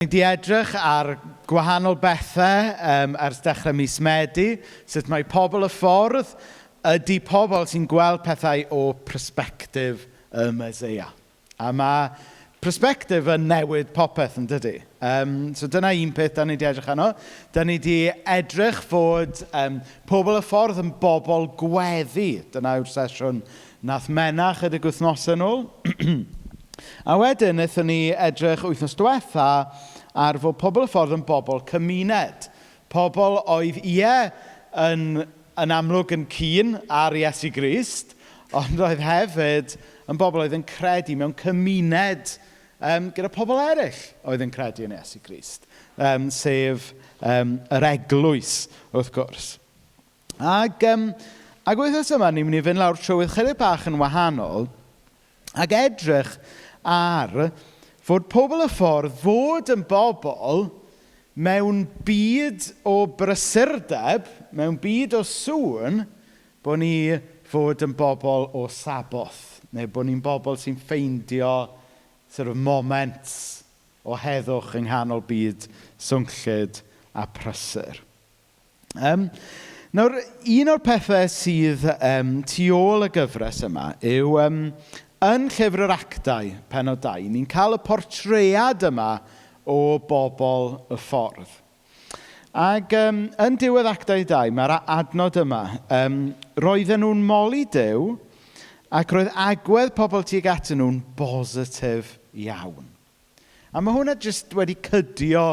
Ni 'di edrych ar gwahanol bethau ers dechrau mis Medi, sut mae pobl y ffordd ydy pobl sy'n gweld pethau o persbectif y Meseia. A mae persbectif yn newid popeth, yn dydy? So dyna un peth da ni 'di edrych arno. Da ni 'di edrych fod pobl y ffordd yn bobl gweddi. Dyna yw'r sesiwn nath Menna chydig wythnosau nôl. A wedyn, wnaethon ni edrych wythnos diwetha ar fod pobl y ffordd yn bobl cymuned. Pobl oedd, ie, yn amlwg yn keen ar Iesu Grist, ond oedd hefyd yn bobl oedd yn credu mewn cymuned gyda pobl eraill oedd yn credu yn Iesu Grist, sef yr eglwys, wrth gwrs. Ac wythnos yma, ni'n mynd i fynd lawr trywydd chydig bach yn wahanol ac edrych ar fod pobl y ffordd fod yn bobl mewn byd o brysurdeb, mewn byd o sŵn, bod ni fod yn bobl o Saboth, neu bod ni'n bobl sy'n ffeindio sort of moments o heddwch yng nghanol byd swnllyd a prysur. Nawr, un o'r pethau sydd tu ôl y gyfres yma yw yn Llyfr yr Actau, pennod 2, ni'n cael y portread yma o bobl y ffordd. Ac yn diwedd Actau 2, mae'r adnod yma, roedden nhw'n moli Duw ac roedd agwedd pobl tuag atyn nhw'n bositif iawn. A mae hwnna jyst wedi cydio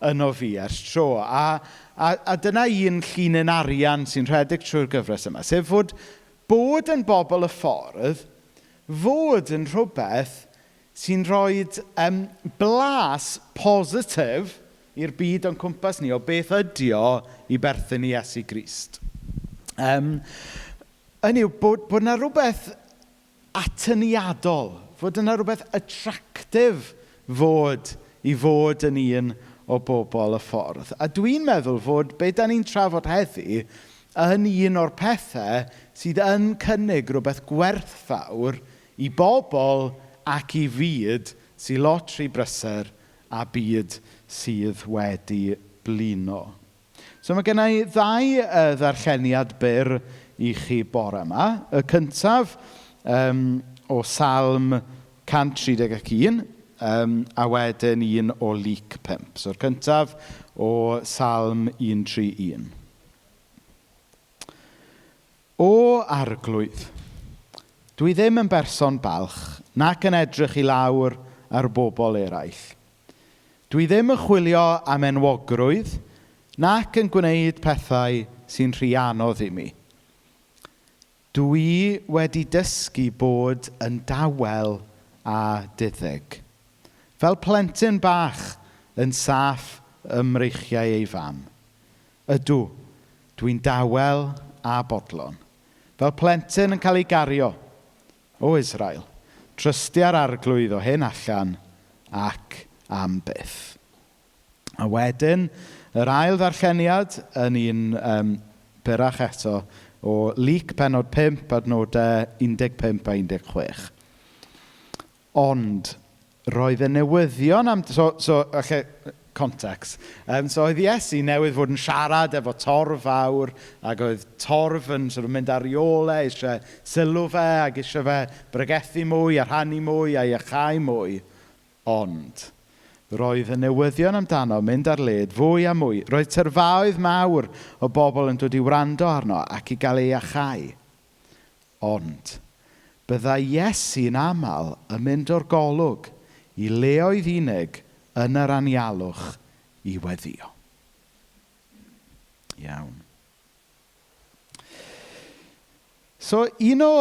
yno fi ers tro. A dyna un llinyn arian sy'n rhedeg trwy'r gyfres yma, sef fod bod yn bobl y ffordd, fod yn rhywbeth sy'n rhoi blas positif i'r byd o'n cwmpas ni o beth ydi o i berthyn i Iesu Grist. Hynny yw, bod 'na rhywbeth atyniadol, fod yna rhywbeth attractive fod i fod yn un o bobl y ffordd. A dwi'n meddwl fod be dan ni'n trafod heddi yn un o'r pethau sydd yn cynnig rhywbeth gwerthfawr i bobl ac i fyd sydd lot rhy brysur a byd sydd wedi blino. So mae gen i ddau ddarlleniad byr i chi bore yma. Y cyntaf o Salm 131, a wedyn un o Luc 5. So'r cyntaf o Salm 131. O Arglwydd, dwi ddim yn berson balch nac yn edrych i lawr ar bobl eraill. Dwi ddim yn chwilio am enwogrwydd nac yn gwneud pethau sy'n rhy anodd i mi. Dwi wedi dysgu bod yn dawel a diddig. Fel plentyn bach yn saff ym mreichiau ei fam. Ydw, dwi'n dawel a bodlon. Fel plentyn yn cael ei gario o Israel. Trystia'r Arglwydd o hyn allan ac am byth. A wedyn, yr ail ddarlleniad yn un byrrach eto o Luc pennod 5 adnodau 15 a 16. Ond roedd y newyddion am... So, okay, context. So oedd Iesu newydd fod yn siarad efo torf fawr, ac oedd torf yn sort of mynd ar ei ôl e, eisiau sylw fe, ac eisiau fe bregethu mwy, a rhannu mwy, a iachau mwy. Ond roedd y newyddion amdano mynd ar led fwy a mwy. Roedd tyrfaoedd mawr o bobl yn dod i wrando arno ac i gael ei iachau. Ond byddai Iesu'n aml yn mynd o'r golwg i leoedd unig yn yr anialwch i weddïo. Iawn. So, un o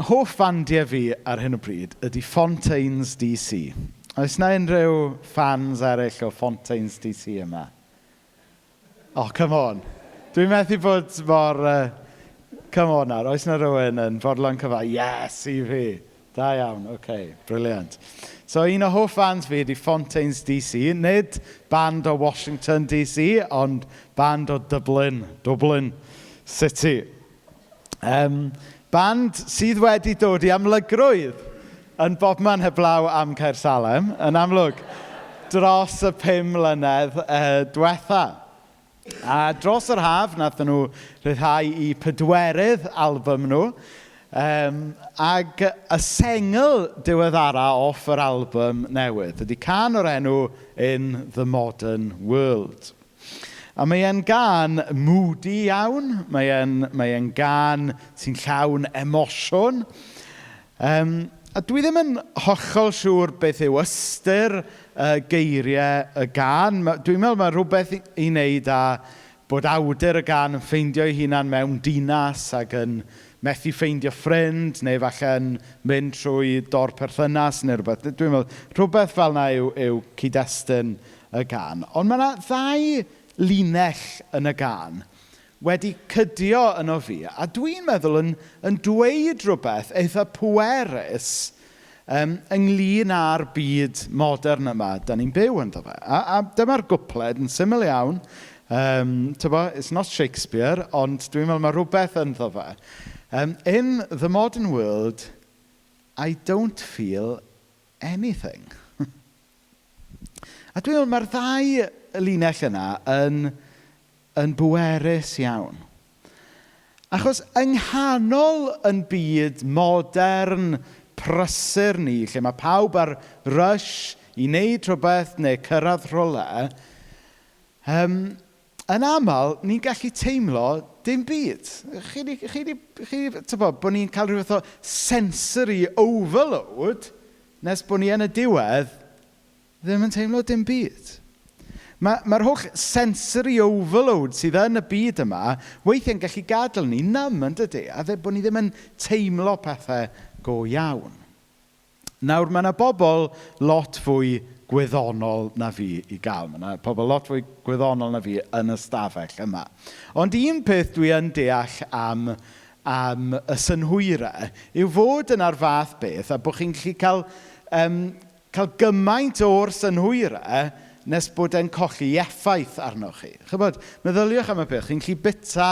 hoff fandiau fi ar hyn o bryd ydy Fontaines DC. Oes na unrhyw fans eraill o Fontaines DC yma? Oh, come on. Dwi'n methu bod mor... Come on nawr, oes na rhywun yn fodlon cyfa? Yes, i fi. Da iawn, oce, okay, brilliant. So un o hoff fans fi ydy Fontaines DC, nid band o Washington DC, ond band o Dublin, Dublin City. Band sydd wedi dod i amlygrwydd yn bobman heblaw am Caersalem, yn amlwg. dros y 5 mlynedd diwetha. A dros yr haf, nathon nhw rhyddhau eu pedwerydd album nhw. Ag y sengl diweddara off yr album newydd ydy cân o'r enw In the Modern World. A mae e'n gân moody iawn, mae e'n gân sy'n llawn emosiwn. A dwi ddim yn hollol siŵr beth yw ystyr geiriau y gân. Dwi'n meddwl mae rhywbeth i wneud â bod awdur y gân yn ffeindio ei hunan mewn dinas ac yn methu ffeindio ffrind, neu falle yn mynd trwy dor perthynas neu rhywbeth. Dwi'n meddwl, rhywbeth fel yna yw cyd-destun y gân. Ond mae yna ddau linell yn y gân wedi cydio yno fi, a dwi'n meddwl yn dweud rhywbeth eitha pwerus ynglyn â'r byd modern yma da ni'n byw ynddo fe. A dyma'r gwpled yn syml iawn. Tybo, it's not Shakespeare, ond dwi'n meddwl mae rhywbeth ynddo fe. "In the modern world, I don't feel anything." A dwi'n meddwl mae'r ddau linell yna yn bwerus iawn. Achos yng nghanol yn byd modern prysur ni, lle mae pawb ar rush i wneud rhywbeth neu cyrraedd rhywle, yn aml, ni'n gallu teimlo dim byd. Chi di, tybo, bod ni'n cael rhywbeth o sensory overload nes bod ni yn y diwedd ddim yn teimlo dim byd. Mae'r holl sensory overload sydd yn y byd yma weithiau'n gallu gadael ni numb, yn dydy, a dde bod ni ddim yn teimlo pethau go iawn. Nawr, mae yna bobl lot fwy gwyddonol na fi i gael. Mae yna pobl lot fwy gwyddonol na fi yn y stafell yma. Ond un peth dwi yn deall am y synhwyrau yw fod yna'r fath beth a bod chi'n gallu cael gymaint o'r synhwyrau nes bod e'n colli effaith arnoch chi. Chybod, meddyliwch am y peth, chi'n gallu byta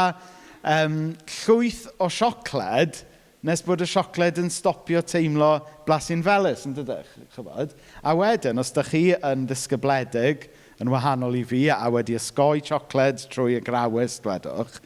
llwyth o siocled nes bod y siocled yn stopio teimlo blasu'n felys, yn dydych? Chybod? A wedyn, os ydych chi yn ddisgybledig, yn wahanol i fi, a wedi osgoi siocled trwy y grawys, dwedwch,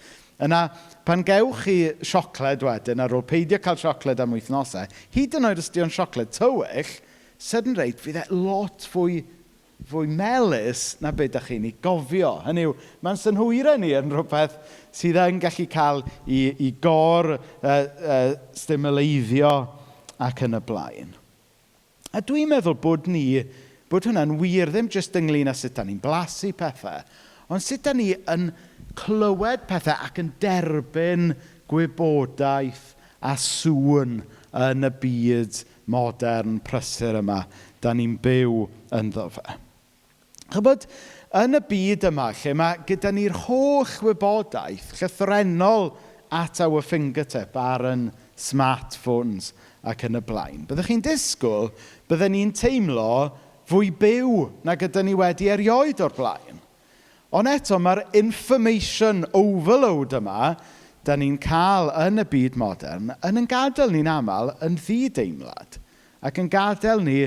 yna, pan gewch chi siocled wedyn, ar ôl peidio cael siocled am wythnosau, hyd yn oed os 'di o'n siocled tywyll, sydyn reit, fydd e lot fwy melys na beth ydych chi'n ei gofio. Hynny yw, mae'n synhwyrau ni yn rhywbeth sydd yn gallu cael i gor stimuleiddio ac yn y blaen. A dwi'n meddwl bod hwnna'n wir ddim jyst ynglyn â sut da ni'n blasu pethau, ond sut da ni yn clywed pethau ac yn derbyn gwybodaeth a sŵn yn y byd modern prysur yma da ni'n byw ynddo fe. Chybod, yn y byd yma, lle mae gyda ni'r holl wybodaeth llythrennol at our fingertip ar yn smartphones ac yn y blaen, byddwch chi'n disgwyl bydden ni'n teimlo fwy byw na gyda ni wedi erioed o'r blaen. Ond eto, mae'r information overload yma da ni'n cael yn y byd modern yn gadael ni'n aml yn ddideimlad ac yn gadael ni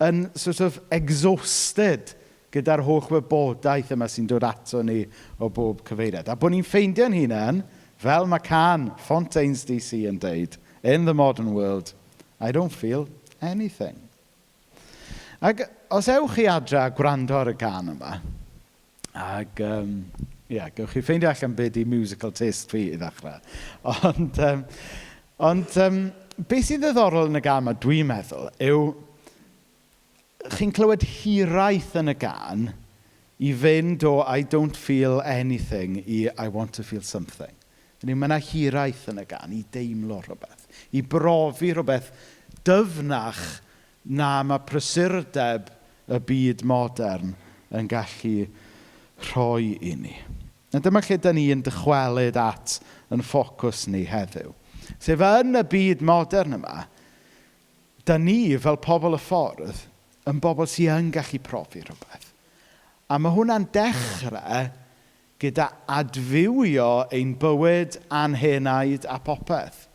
yn sort of exhausted gyda'r holl wybodaeth yma sy'n dod ato ni o bob cyfeiriad. A bod ni'n ffeindio'n hunain, fel mae cân Fontaines DC yn deud, "In the modern world, I don't feel anything." Ac os ewch chi adre a gwrando ar y gân yma, ac yeah, gewch chi ffeindio allan beth di musical taste fi i ddechrau. Ond beth sy'n ddiddorol yn y gân yma, dwi'n meddwl, yw chi'n clywed hiraeth yn y gân i fynd o "I don't feel anything" i "I want to feel something". Hynny yw, mae yna hiraeth yn y gân i deimlo rhywbeth, i brofi rhywbeth dyfnach na mae prysurdeb y byd modern yn gallu rhoi i ni. A dyma lle da ni yn dychwelyd at yn ffocws ni heddiw. Sef yn y byd modern yma, da ni fel pobl y ffordd yn bobl sydd yn gallu profi rhywbeth. A mae hwnna'n dechrau gyda adfywio ein bywyd a'n henaid a popeth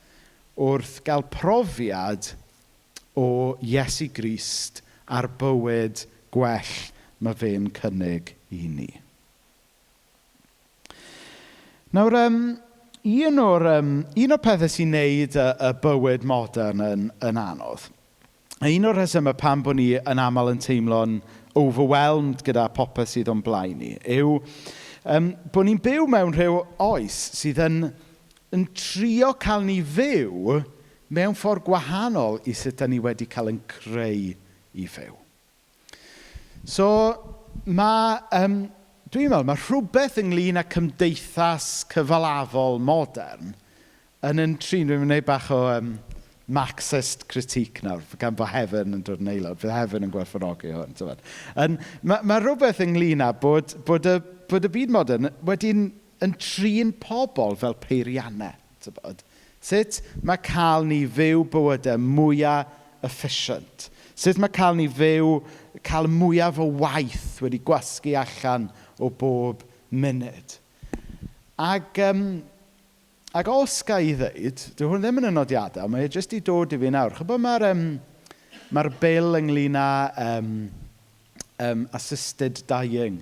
wrth gael profiad o Iesu Grist a'r bywyd gwell mae fe'n cynnig i ni. Nawr, un o'r pethau sy'n neud y bywyd modern yn anodd, a un o'r rhesymau pam bod ni yn aml yn teimlo'n overwhelmed gyda popeth sydd o'n blaen ni, yw bod ni'n byw mewn rhyw oes sydd yn trio cael ni fyw mewn ffordd gwahanol i sut da ni wedi cael yn creu i fyw. So, dwi'n meddwl, mae rhywbeth ynglyn â cymdeithas cyfalafol modern yn trin, dwi'n gwneud bach o Marxist critique nawr, gan bod Hefin yn dod yn aelod, fydd Hefin yn gwerthfawrogi hwn. Mae rhywbeth ynglyn â bod y byd modern wedi'n yn trin pobl fel peiriannau. Tybod. Sut mae cael ni fyw bywydau mwyaf efficient? Sut mae cael ni fyw, cael mwyaf o waith wedi gwasgu allan o bob munud? Ac os ga i ddeud, dyw hwn ddim yn y nodiadau, mae e jyst i dod i fi nawr. Chybod mae'r bil ynglyn â assisted dying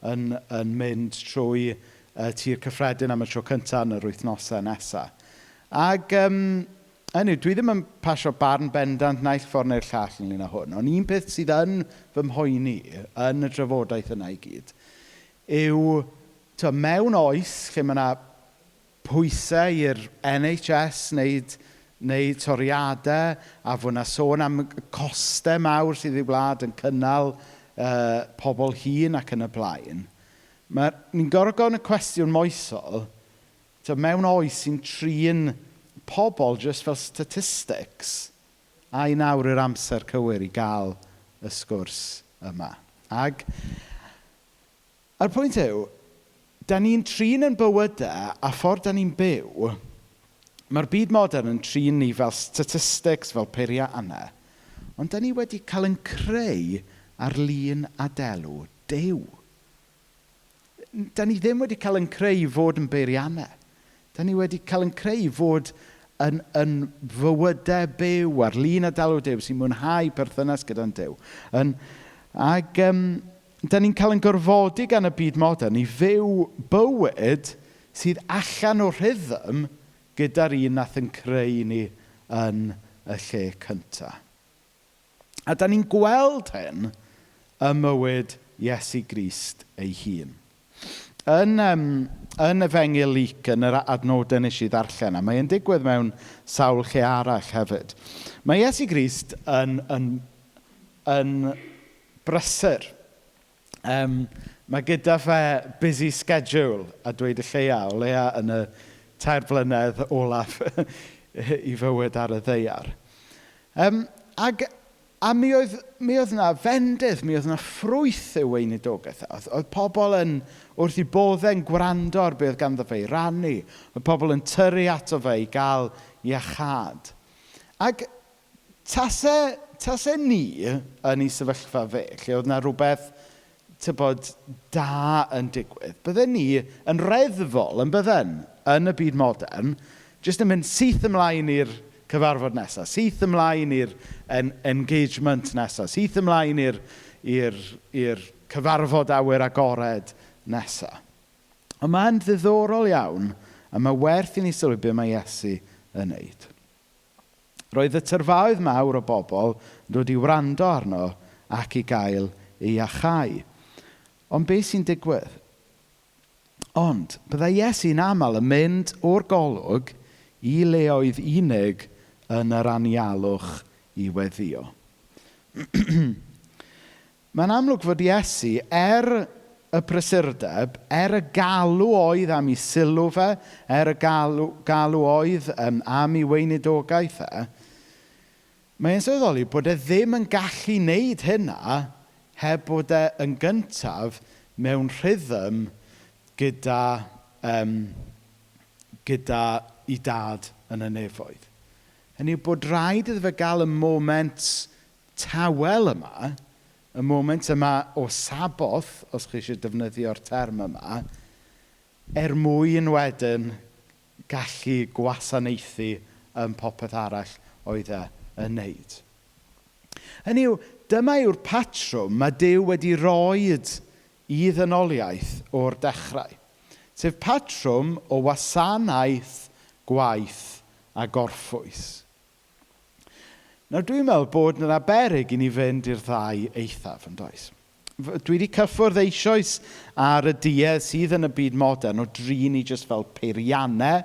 yn mynd trwy Tŷ'r Cyffredin am y tro cyntaf yn yr wythnosau nesaf. Ac hynny, dwi ddim yn pasio barn bendant naill ffordd neu'r llall ynglyn â hwn, ond un peth sydd yn fy mhoeni yn y drafodaeth yna i gyd yw, mewn oes lle mae yna pwysau i'r NHS wneud toriadau a fod yna sôn am costau mawr sydd i wlad yn cynnal pobl hŷn ac yn y blaen. Ni'n gorfod gofyn y cwestiwn moesol, mewn oes sy'n trin pobl jyst fel statistics, a i nawr yw'r amser cywir i gael y sgwrs yma. Ac a'r pwynt yw, da ni'n trin yn bywydau a ffordd da ni'n byw, mae'r byd modern yn trin ni fel statistics, fel peiriannau, ond da ni wedi cael yn creu ar lun a delw Duw. Da ni ddim wedi cael yn creu i fod yn beiriannau. Da ni wedi cael yn creu i fod yn fywydau byw ar lun a delw Duw sy'n mwynhau perthynas gyda'n Duw. Ac da ni'n cael yn gorfodi gan y byd modern i fyw bywyd sydd allan o rhythm gyda'r un nath yn creu ni yn y lle cyntaf. A da ni'n gweld hyn ym mywyd Iesu Grist ei hun. Yn Efengyl Luc, yn yr adnodau nes i ddarllen, a mae'n digwydd mewn sawl lle arall hefyd. Mae Iesu Grist yn brysur. Mae gyda fe busy schedule, a dweud y lleia, o leia yn y 3 blynedd olaf i fywyd ar y ddaear. Ac mi oedd na fendydd, mi oedd na ffrwyth i'w weinidogaeth. Oedd pobl yn wrth i boddau'n gwrando ar beth ganddo fe i rannu. Oedd pobl yn tyrru ato fe i gael iachâd. Ac tase ni yn ei sefyllfa fe, lle oedd na rhywbeth tybod, da yn digwydd, bydden ni yn reddfol, yn bydden, yn y byd modern, jyst yn mynd syth ymlaen i'r cyfarfod nesaf, syth ymlaen i'r engagement nesaf, syth ymlaen i'r cyfarfod awyr agored nesaf. Ond mae'n ddiddorol iawn, a mae werth i ni sylwi be mae Iesu yn wneud. Roedd y tyrfaoedd mawr o bobl yn dod i wrando arno ac i gael ei iachau. Ond beth sy'n digwydd? Ond byddai Iesu'n aml yn mynd o'r golwg i leoedd unig yn yr anialwch i weddïo. Mae'n amlwg fod Iesu, er y prysurdeb, er y galw oedd am ei sylw fe, er y galw oedd am ei weinidogaeth e, mae'n sylweddoli bod e ddim yn gallu wneud hynna heb bod e yn gyntaf mewn rhythm gyda ei dad yn y nefoedd. Hynny yw bod rhaid iddo fe gael y moment tawel yma, y moment yma o Saboth, os chi eisiau defnyddio'r term yma, er mwyn wedyn gallu gwasanaethu yn popeth arall oedd e yn wneud. Hynny yw, dyma yw'r patrwm mae Duw wedi roed i ddynoliaeth o'r dechrau. Sef patrwm o wasanaeth, gwaith a gorffwys. Nawr dwi'n meddwl bod yna beryg i ni fynd i'r ddau eithaf, yn does? Dwi wedi cyffwrdd eisoes ar y duedd sydd yn y byd modern o drin ni jyst fel peiriannau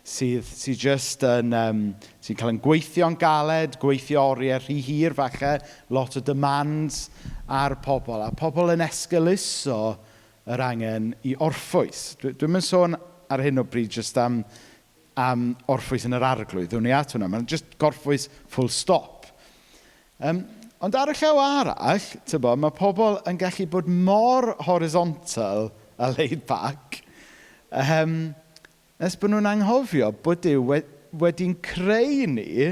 sydd jyst yn, sy'n cael yn gweithio'n galed, gweithio oriau rhy hir falle, lot o demands ar pobl, a pobl yn esgeuluso yr angen i orffwys. Dwi'm yn sôn ar hyn o bryd jyst am orffwys yn yr arglwydd, ddown ni at hwnna, mae'n jyst gorffwys full stop. Ond ar y llaw arall, mae pobl yn gallu bod mor horizontal a laid back, nes bod nhw'n anghofio bod Duw wedi'n creu ni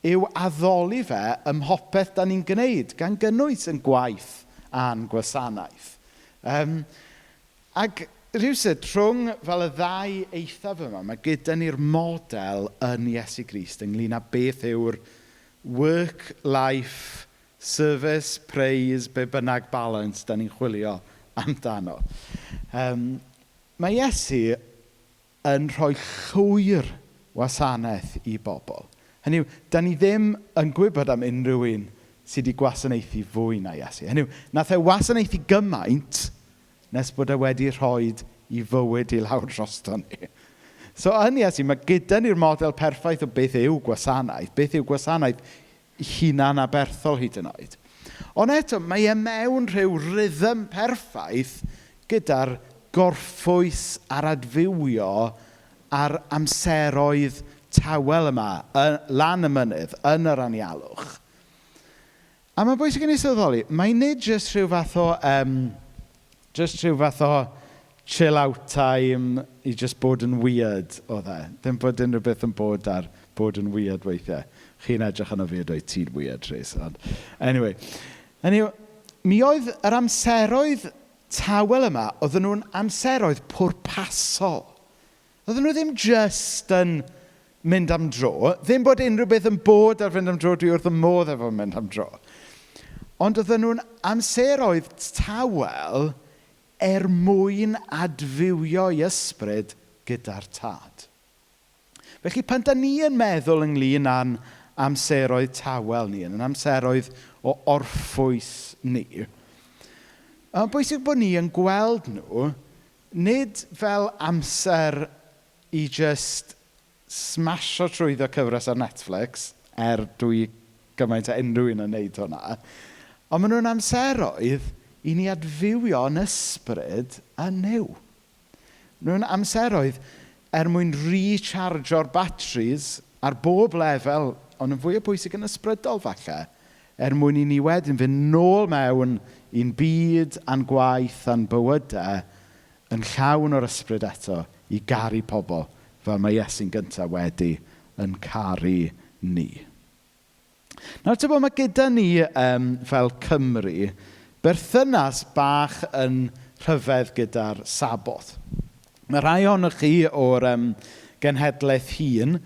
i'w addoli fe ym mhopeth da ni'n gwneud, gan gynnwys yn gwaith a'n gwasanaeth. Ac rhywsut, rhwng fel y ddau eithaf yma, mae gyda ni'r model yn Iesu Grist ynglyn â beth yw'r work, life, service, praise, be bynnag balance da ni'n chwilio amdano. Mae Iesu yn rhoi llwyr wasanaeth i bobl. Hynny yw, da ni ddim yn gwybod am unrhyw un sydd wedi gwasanaethu fwy na Iesu. Hynny yw, nath e wasanaethu gymaint nes bod e wedi rhoi ei fywyd i lawr drosto ni. So yn Iesu, mae gyda ni'r model perffaith o beth yw gwasanaeth, beth yw gwasanaeth hunan aberthol hyd yn oed. Ond eto, mae e mewn rhyw rhythm perffaith gyda'r gorffwys a'r adfywio a'r amseroedd tawel yma, lan y mynydd, yn yr anialwch. A mae'n bwysig i ni sylweddoli, mae nid jyst rhyw fath o, just rhyw fath o chill out time i just bod yn weird oedd e. Ddim bod unrhyw beth yn bod ar bod yn weird weithiau. Chi'n edrych arno fi a dweud ti'n weird, Rhys. Ond, anyway, mi oedd yr amseroedd tawel yma, oedden nhw'n amseroedd pwrpasol. Oedden nhw ddim just yn mynd am dro. Ddim bod unrhyw beth yn bod ar fynd am dro, dwi wrth y modd efo mynd am dro. Ond oedden nhw'n amseroedd tawel er mwyn adfywio i ysbryd gyda'r tad. Felly pan da ni yn meddwl ynglyn â'n amseroedd tawel ni, yn amseroedd o orffwys ni, mae'n bwysig bod ni yn gweld nhw nid fel amser i just smasho trwyddo cyfres ar Netflix, er dwi gymaint o unrhyw un yn neud hwnna, ond maen nhw'n amseroedd i ni adfywio yn ysbryd a Nuw. Nhw'n amseroedd er mwyn rechargeo'r batteries ar bob lefel, ond yn fwy o bwysig yn ysbrydol falle, er mwyn i ni wedyn fynd nôl mewn i'n byd a'n gwaith a'n bywydau yn llawn o'r ysbryd eto i garu pobl fel mae Iesu'n gyntaf wedi yn caru ni. Nawr, ti'n bod, mae gyda ni fel Cymru berthynas bach yn rhyfedd gyda'r Saboth. Mae rhai ohonoch chi o'r genhedlaeth hŷn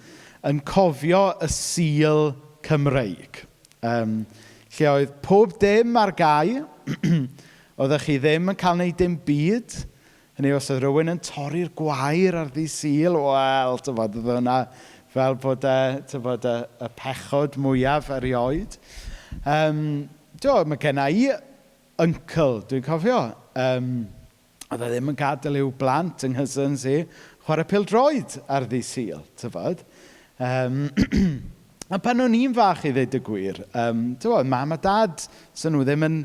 yn cofio y Sul Cymreig. Lle oedd pob dim ar gau, oeddech chi ddim yn cael wneud dim byd. Hynny os oedd rhywun yn torri'r gwair ar ddydd Sul, wel, tybod, oedd hwnna fel bod e, tybod, y pechod mwyaf erioed. Mae gen i uncle, dwi'n cofio, oedd e ddim yn gadael i'w blant yng nghousins i chwarae pêl-droed ar ddydd Sul, tybod. A pan o'n i'n fach i ddweud y gwir, tybod, mam a dad, so nhw ddim yn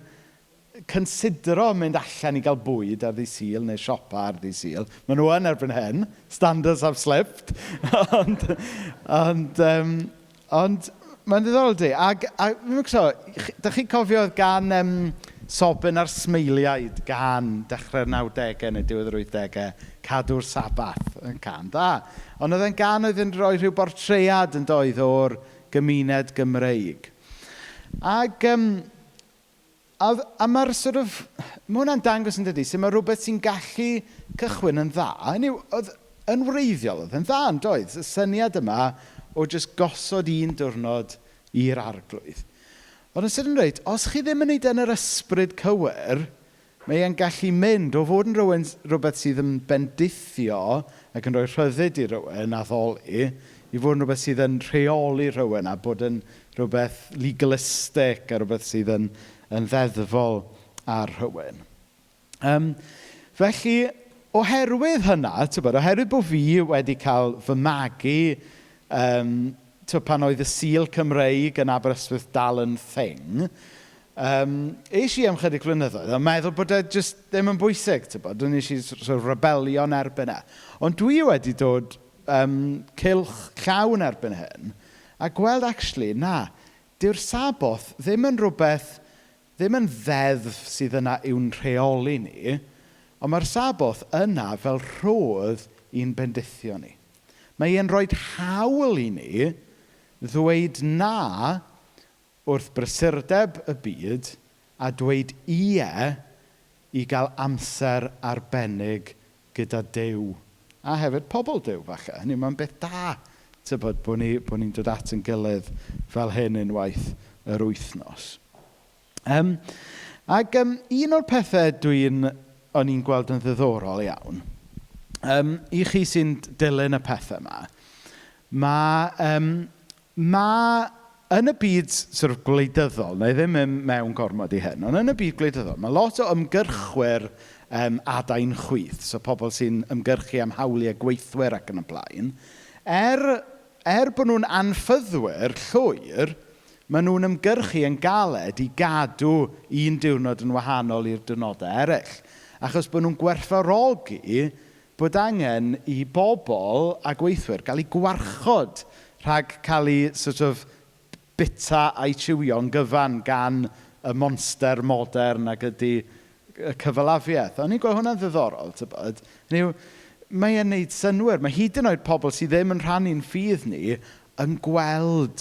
considero mynd allan i gael bwyd ar ddydd Sul neu siopa ar ddydd Sul. Maen nhw yn erbyn hyn. Standards have slipped. Ond mae'n ddiddorol di. Ac, a, so, da chi'n cofio gan Sobin a'r Smeiliaid gan dechrau'r 90au neu diwedd yr 80au, Cadw'r Sabath yn cân da. Ond oedd e'n gân oedd yn rhoi rhyw bortread yn doedd o'r gymuned Gymreig. Ac a mae'r sort of, mae hwnna'n dangos yn dydi, sut mae rhywbeth sy'n gallu cychwyn yn dda. Hynny yw, oedd yn wreiddiol, oedd yn dda yn doedd. Y syniad yma o jyst gosod un diwrnod i'r arglwydd. Ond yn sydyn reit, os chi ddim yn neud yn yr ysbryd cywir, mae e'n gallu mynd o fod yn rhywun, rhywbeth sydd yn bendithio ac yn rhoi rhyddid i rhywun addoli, i fod yn rhywbeth sydd yn rheoli rhywun a bod yn rhywbeth legalistic a rhywbeth sydd yn ddeddfol ar rhywun. Felly, oherwydd hynna, tybod, oherwydd bod fi wedi cael fy magu pan oedd y Sul Cymreig yn Aberystwyth dal yn thing, es i am chydig flynyddoedd a meddwl bod e jyst ddim yn bwysig, tybod, nes i sort of rebelio'n erbyn e. Ond dwi wedi dod cylch llawn erbyn hyn a gweld actually, na, dyw'r Saboth ddim yn rhywbeth, ddim yn ddeddf sydd yna i'w'n rheoli ni, ond mae'r Saboth yna fel rhodd i'n bendithio ni. Mae e'n rhoi hawl i ni ddweud na wrth brysurdeb y byd a dweud ie i gael amser arbennig gyda Duw. A hefyd pobl Duw, falle. Hynny, mae'n beth da, tybod, bod ni'n dod at yn gilydd fel hyn unwaith yr wythnos. Ac un o'r pethau o'n i'n gweld yn ddiddorol iawn, i chi sy'n dilyn y pethau yma, mae yn y byd sort of gwleidyddol, neu ddim mewn gormod i hyn, ond yn y byd gwleidyddol, mae lot o ymgyrchwyr adain chwith, so pobl sy'n ymgyrchu am hawliau gweithwyr ac yn y blaen, er bod nhw'n anffyddwyr llwyr, maen nhw'n ymgyrchu yn galed i gadw un diwrnod yn wahanol i'r diwrnodau eraill. Achos bod nhw'n gwerthfawrogi bod angen i bobl a gweithwyr gael eu gwarchod rhag cael eu sort of bita a'i chiwio'n gyfan gan y monster modern ac ydy y cyfalafiaeth. O'n i'n gweld hwnna'n ddiddorol, tybod. Hynny yw, mae e'n neud synnwyr. Mae hyd yn oed pobl sydd ddim yn rhannu'n ffydd ni yn gweld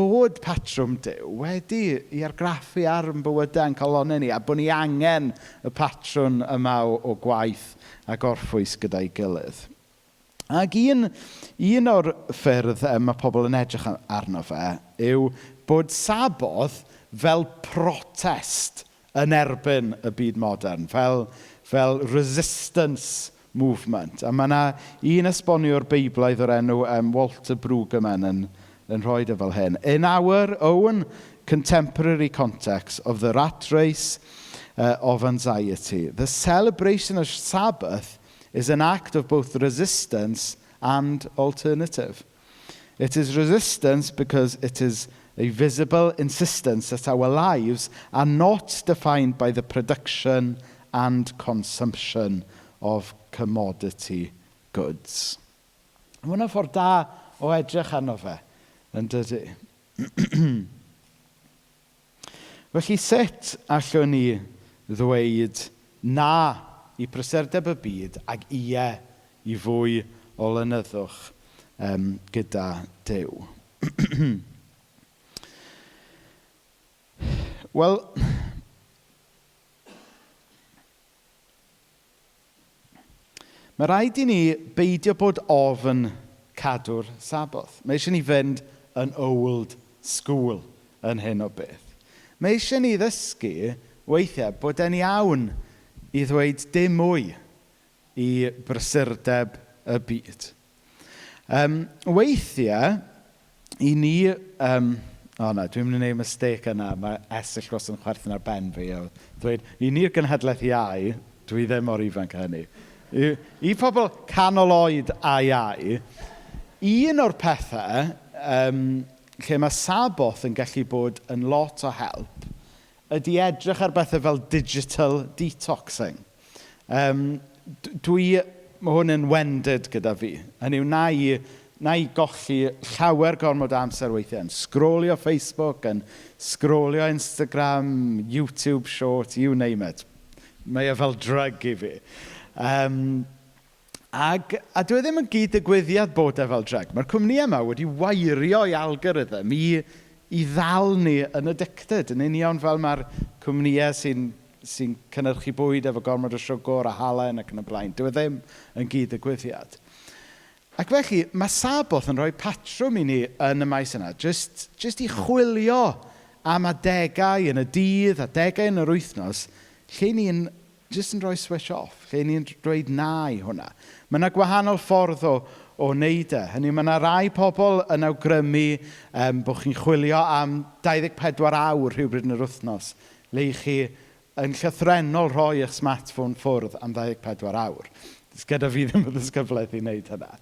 bod patrwm Duw wedi ei argraffu ar yn bywydau yn calonnau ni, a bod ni angen y patrwm yma o gwaith a gorffwys gyda'i gilydd. Ac un o'r ffyrdd mae pobl yn edrych arno fe yw bod Saboth fel protest yn erbyn y byd modern, fel resistance movement. A mae yna un esboniwr Beiblaidd o'r enw Walter Brueggemann yn rhoi e fel hyn. In our own contemporary context of the rat race of anxiety, the celebration of Sabbath is an act of both resistance and alternative. It is resistance because it is a visible insistence that our lives are not defined by the production and consumption of commodity goods. Mae hwnna'n ffordd da o edrych arno fe, yn dydy? Felly sut allwn ni ddweud na i prysurdeb y byd ac ie i fwy o lonyddwch gyda Duw? Wel, mae rhaid i ni beidio bod ofn cadw'r Saboth. Mae eisiau ni fynd yn old school yn hyn o beth. Mae eisiau ni ddysgu weithiau bod e'n iawn i ddweud dim mwy i brysurdeb y byd. Weithiau, i ni... O na, dwi'n mynd i wneud mistake yna. Mae Esyllt wastad yn chwerthin ar ben fi. O, dweud, i ni'r genhedlaeth iau, dwi ddim mor ifanc â hynny. I pobl canol oed a iau, un o'r pethau lle mae Saboth yn gallu bod yn lot o help ydy edrych ar bethau fel digital detoxing. Mae hwn yn wendid gyda fi. Hynny yw, na i golli llawer gormod o amser weithiau yn sgrolio Facebook, yn sgrolio Instagram, YouTube Short, you name it. Mae e fel drug i fi. A dwi ddim yn gyd digwyddiad bod e fel drug. Mae'r cwmnïau yma wedi wairio i algorithm i ddal ni yn addicted. Yn union fel mae'r cwmnïau sy'n cynhyrchu bwyd efo gormod o siwgr a halen ac yn y blaen. Dyw e ddim yn gyd digwyddiad. Ac felly, mae Saboth yn rhoi patrwm i ni yn y maes yna, jyst i chwilio am adegau yn y dydd, adegau yn yr wythnos, lle ni'n jyst yn rhoi switch off, lle ni'n dweud na i hwnna. Mae yna gwahanol ffordd o wneud e. Hynny, mae yna rai pobl yn awgrymu bod chi'n chwilio am 24 awr rhywbryd yn yr wythnos, le i chi yn llythrennol rhoi eich smartphone ffwrdd am 24 awr. Gyda fi ddim y ddisgyblaeth i wneud hynna.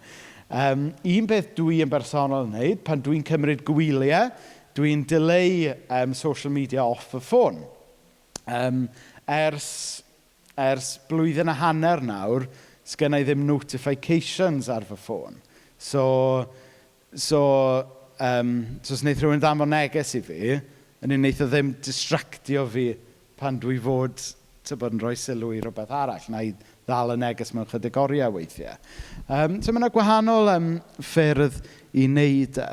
Un peth dwi yn bersonol yn wneud, pan dwi'n cymryd gwyliau, dwi'n dileu social media off y ffôn. Ers blwyddyn a hanner nawr, sgynna i ddim notifications ar fy ffôn. So os wneith rhywun ddanfon neges i fi, yn un wneith o ddim distractio fi pan dwi fod, tybod, yn rhoi sylw i rhywbeth arall. Na i ddal y neges mewn chydig oriau weithiau. So mae yna gwahanol ffyrdd i wneud e.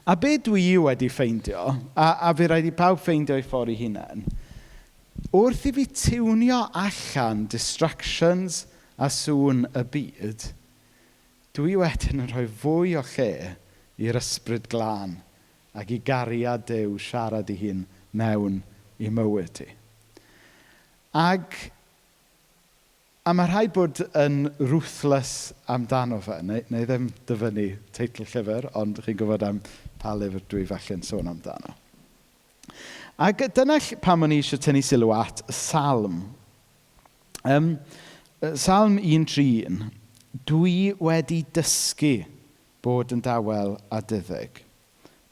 A be dwi wedi ffeindio, a fi rhaid i pawb ffeindio ei ffordd ei hunain, wrth i fi tiwnio allan distractions a sŵn y byd, dwi wedyn yn rhoi fwy o lle i'r Ysbryd Glân ac i gariad Duw siarad i hun mewn i mywyd i. A mae rhaid bod yn ruthless amdano fe. Neu ddim dyfynnu teitl llyfr, ond chi'n gwybod am pa lyfr dwi falle'n sôn amdano. Ac dyna pam o'n i eisiau tynnu sylw at y salm. Salm 131, "Dwi wedi dysgu bod yn dawel a diddig."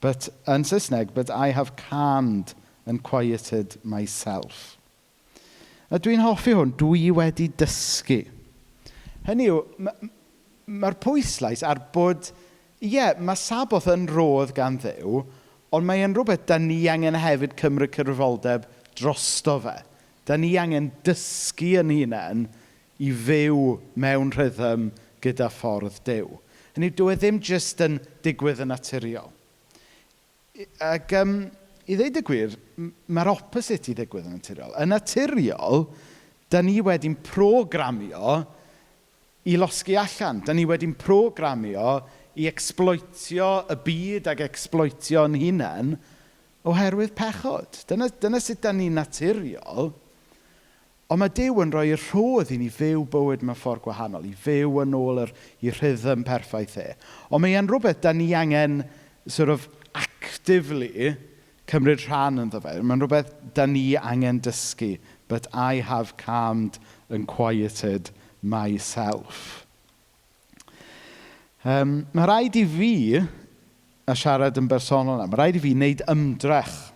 But, yn Saesneg, "But I have calmed and quieted myself." A dwi'n hoffi hwn, "dwi wedi dysgu". Hynny yw, mae'r pwyslais ar bod, ie, yeah, mae Saboth yn rodd gan Dduw, ond mae e'n rhywbeth da ni angen hefyd cymryd cyfrifoldeb drosto fe. Da ni angen dysgu yn hunain i fyw mewn rhythm gyda ffordd Duw. Hynny yw, dyw e ddim jyst yn digwydd yn naturiol. Ac i ddeud y gwir, mae'r opposite i ddigwydd yn naturiol. Yn naturiol, da ni wedi'n programio i losgi allan. Da ni wedi'n programio i exploitio y byd ac exploitio'n hunain oherwydd pechod. Dyna sut da ni'n naturiol. Ond mae Duw yn rhoi rhodd i ni fyw bywyd mewn ffordd gwahanol, i fyw yn ôl i rhythm perffaith e. Ond mae e'n rhywbeth da ni angen sort of actively cymryd rhan ynddo fe. Mae'n rhywbeth da ni angen dysgu. "But I have calmed and quieted myself." Mae rhaid i fi, a siarad yn bersonol yna, mae rhaid i fi wneud ymdrech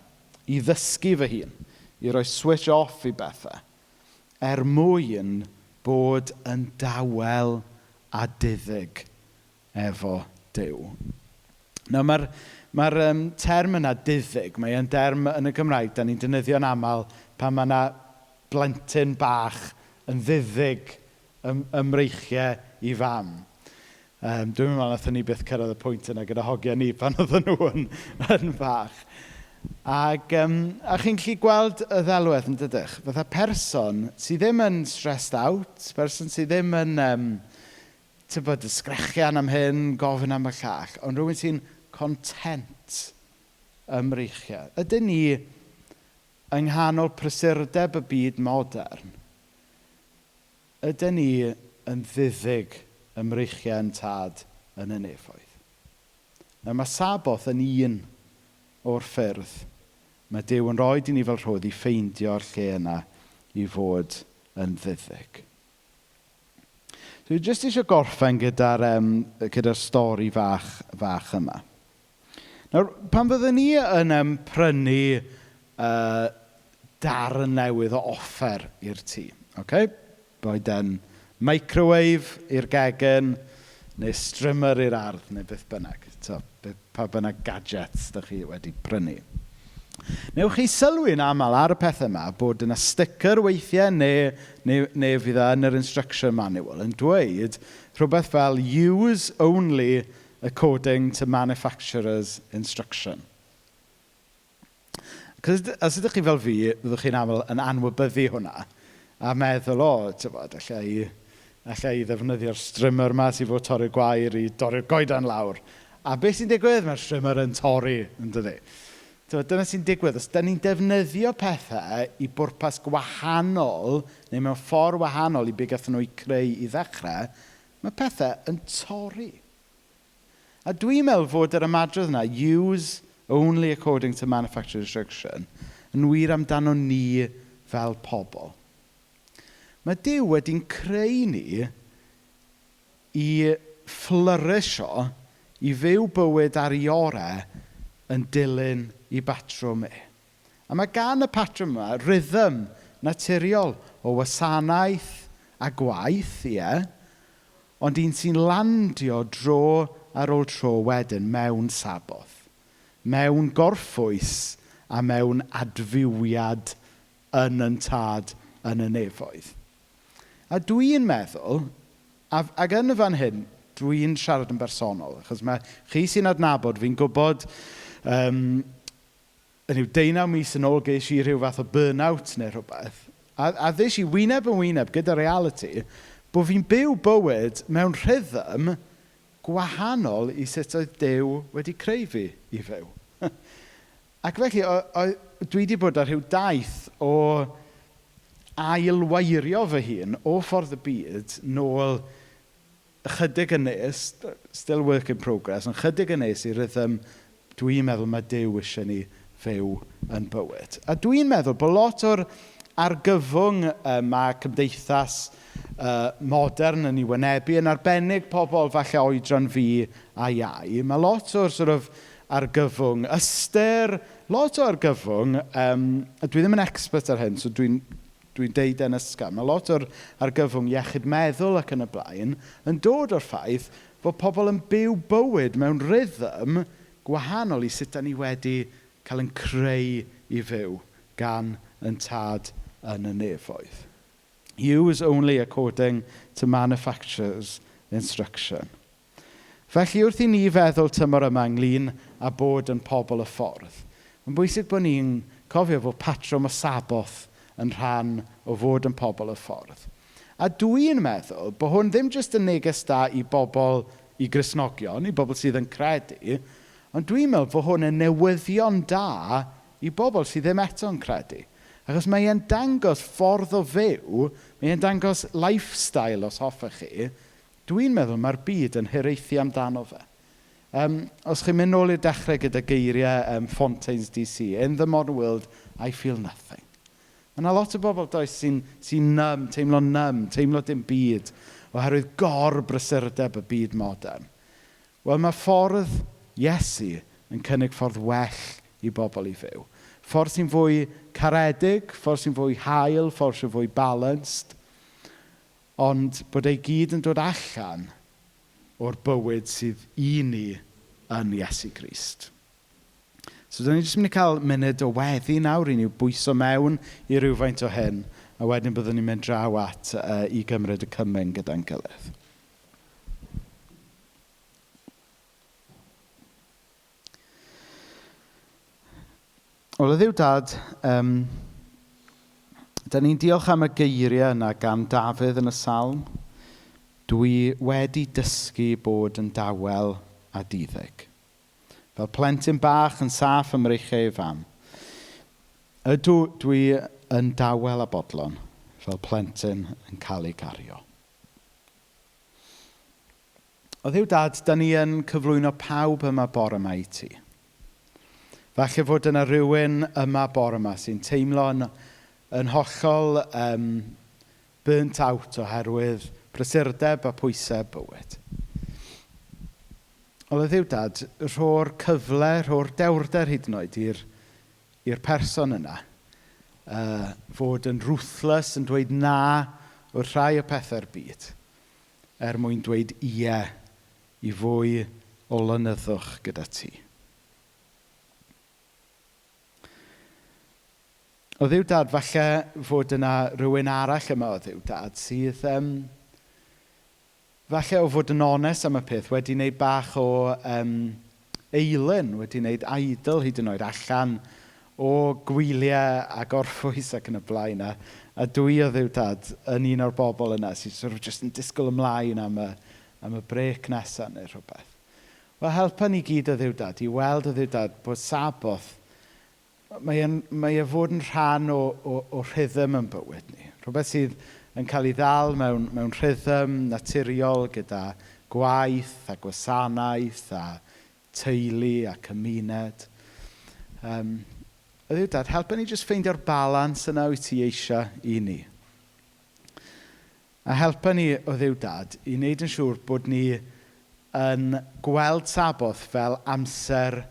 i ddysgu fy hun, i roi switch off i bethau, er mwyn bod yn dawel a diddig efo Duw. Nawr mae'r term yna, diddig, mae e'n derm yn y Gymraeg, da ni'n defnyddio'n aml pan mae yna blentyn bach yn ddiddig ym mreichiau i fam. Dwi'n meddwl nathon ni byth cyrraedd y pwynt yna gyda hogiau ni pan oedden nhw yn fach. Ac a chi'n gallu gweld y ddelwedd, yn dydych? Fatha person sydd ddim yn stressed out, person sydd ddim yn tybod, sgrechian am hyn, gofyn am y llall, ond rhywun sy'n content ym mreichiau. Ydyn ni yng nghanol prysurdeb y byd modern, ydyn ni yn ddiddig ym mreichiau yn Tad yn y nefoedd? Nawr mae Saboth yn un o'r ffyrdd mae Duw yn rhoi i ni fel rhodd i ffeindio'r lle yna i fod yn ddiddig. Dwi jyst eisiau gorffen gyda stori fach yma. Nawr, pan fyddwn ni yn prynu darn newydd o offer i'r tŷ, okay? Boed yn microwave i'r gegin, neu strimmer i'r ardd, neu beth bynnag. So, pa bynnag gadgets ydych chi wedi prynu. Newch chi sylwi'n aml ar y pethau yma bod yna sticker weithiau neu fydd e yn yr instruction manual yn dweud rhywbeth fel "use only according to manufacturer's instruction". Cos os ydych chi fel fi, fyddwch chi'n aml yn anwybyddu hwnna a meddwl, "O, tybod, alla i ddefnyddio'r strimmer yma sydd fod torri'r gwair i dorri'r goedan lawr." A beth sy'n digwydd? Mae'r strimmer yn torri, yn dydi? Dyna sy'n digwydd. Os da ni'n defnyddio pethau i bwrpas gwahanol, neu mewn ffordd wahanol i be gathon nhw eu creu i ddechrau, mae pethau yn torri. A dwi'n meddwl fod yr ymadrodd yna, "use only according to manufacturer's instruction", yn wir amdano ni fel pobl. Mae Duw wedi'n creu ni i fflyrisio, i fyw bywyd ar ei orau yn dilyn ei batrwm e. A mae gan y patrwm yma rhythm naturiol o wasanaeth a gwaith, ie, ond un sy'n landio dro ar ôl tro wedyn mewn Saboth, mewn gorffwys a mewn adfywiad yn yn Tad yn y nefoedd. A dwi'n meddwl, ac yn y fan hyn, dwi'n siarad yn bersonol, achos mae chi sy'n adnabod fi'n gwybod, yn yw 18 mis yn ôl ges i rhyw fath o burnout neu rhywbeth. A ddes i wyneb yn wyneb gyda reality bod fi'n byw bywyd mewn rhythm gwahanol i sut oedd Duw wedi creu fi i fyw. Ac felly, dwi wedi bod ar rhyw daith o ailweirio fy hun o ffordd y byd nôl ychydig yn nes, still work in progress, ond chydig yn nes i rhythm dwi'n meddwl mae Duw eisiau ni fyw yn bywyd. A dwi'n meddwl bod lot o'r argyfwng mae cymdeithas modern yn ei wynebu, yn arbennig pobl falle oedran fi a iau, mae lot o'r sort of argyfwng ystyr, lot o argyfwng, a dwi ddim yn expert ar hyn, so dwi'n deud e'n ysgafn, mae lot o'r argyfwng iechyd meddwl ac yn y blaen yn dod o'r ffaith fod pobl yn byw bywyd mewn rhythm gwahanol i sut da ni wedi cael yn creu i fyw gan yn Tad yn y nefoedd. Use only according to manufacturer's instruction. Felly wrth i ni feddwl tymor yma ynglyn â bod yn pobl y ffordd, mae'n bwysig bod ni'n cofio fod patrwm y Saboth yn rhan o fod yn pobl y ffordd. A dwi'n meddwl bod hwn ddim jyst yn neges da i bobl, i Gristnogion, i bobl sydd yn credu, ond dwi'n meddwl bod hwn yn newyddion da i bobl sydd ddim eto'n credu. Achos mae e'n dangos ffordd o fyw, mae e'n dangos lifestyle os hoffech chi. Dwi'n meddwl mae'r byd yn hiraethu amdano fe. Os chi'n mynd nôl i'r dechrau gyda geiriau Fontaines DC, "In the modern world, I feel nothing." Mae yna lot o bobl, does, sy numb, teimlo numb, teimlo dim byd, oherwydd gor-brysurdeb y byd modern. Wel, mae ffordd Iesu yn cynnig ffordd well i bobl i fyw. Ffordd sy'n fwy caredig, ffordd sy'n fwy hael, ffordd sy'n fwy balanced, ond bod ei gyd yn dod allan o'r bywyd sydd i ni yn Iesu Grist. So, dyn ni jyst mynd i cael munud o weddi nawr i ni bwyso mewn i rywfaint o hyn, a wedyn byddwn ni'n mynd draw at i gymryd y cymun gyda'n gilydd. Wel, Dduw Dad, da ni'n diolch am y geiriau yna gan Dafydd yn y Salm. "Dwi wedi dysgu bod yn dawel a diddig. Fel plentyn bach yn saff ym mreichiau ei fam. Ydw, dwi yn dawel a bodlon fel plentyn yn cael ei gario." O Dduw Dad, da ni yn cyflwyno pawb yma bore yma i ti. Falle fod yna rhywun yma bore yma sy'n teimlo yn hollol burnt out oherwydd prysurdeb a pwysau bywyd. O Dduw Dad, rho'r cyfle, rho'r dewrder hyd yn oed i'r person yna fod yn ruthless, yn dweud na wrth rhai o pethau'r byd, er mwyn dweud ie i fwy o lonyddwch gyda ti. O Dduw Dad, falle fod yna rhywun arall yma o Dduw Dad sydd, falle o fod yn onest am y peth, wedi wneud bach o eilun, wedi wneud idol hyd yn oed allan o gwyliau a gorffwys ac yn y blaen. A dwi o Dduw Dad yn un o'r bobl yna sy'n sort of just yn disgwyl ymlaen am y brec nesaf neu rhywbeth. Wel, helpa ni gyd o Dduw Dad i weld o Dduw Dad bod Saboth Mae e'n, mae e fod yn rhan o, o, o rhythm yn bywyd ni. Rhywbeth sydd yn cael ei ddal mewn, mewn rhythm naturiol gyda gwaith a gwasanaeth a teulu a cymuned. Um, Dduw dad, helpa ni jyst ffeindio'r balans yna wyt ti eisiau i ni. A helpa ni o Dduw dad i wneud yn siŵr bod ni yn gweld Saboth fel amser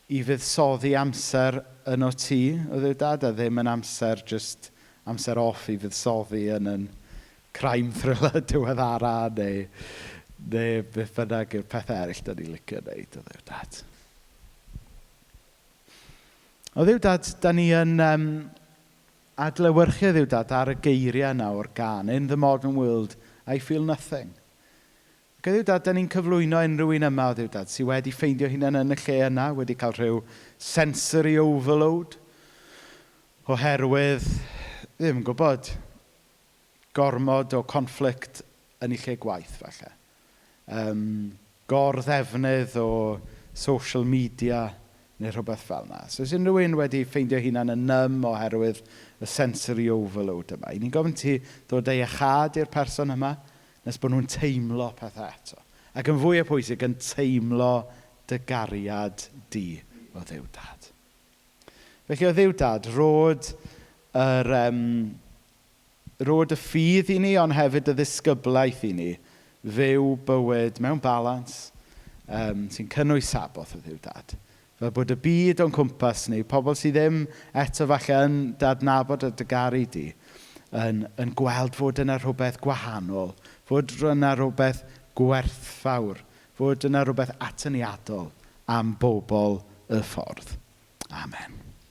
i fuddsoddi amser yn o ti, o Dduw dad, a ddim yn amser just amser off i fuddsoddi yn yn crime thriller diweddara neu, neu beth bynnag yw'r pethau eraill da ni'n licio wneud, o Dduw dad. O Dduw dad, da ni yn um, adlewyrchu Dduw dad ar y geiriau yna o'r gân. In the modern world, I feel nothing. Ac o Dduw dad, da ni'n cyflwyno unrhyw un yma o Dduw dad sydd wedi ffeindio hunain yn y lle yna, wedi cael rhyw sensory overload, oherwydd, ddim yn gwybod, gormod o conflict yn ei lle gwaith falle. Um, gorddefnydd o social media neu rhywbeth fel yna. So os unrhyw un wedi ffeindio hunan yn numb oherwydd y sensory overload yma, i ni'n gofyn ti ddod â iachâd i'r person yma nes bod nhw'n teimlo pethau eto. Ac yn fwy o pwysig, yn teimlo dy gariad di o Dduw Dad. Felly o Dduw Dad, rhod yr, um, rhod y ffydd i ni, ond hefyd y ddisgyblaeth i ni, fyw bywyd mewn balans um, sy'n cynnwys Saboth o Dduw Dad. Fel bod y byd o'n cwmpas ni, pobl sydd ddim eto falle yn dy adnabod a dy garu di, yn, yn gweld fod yna rhywbeth gwahanol, fod yna rhywbeth gwerthfawr, fod yna rhywbeth atyniadol am bobl y ffordd. Amen.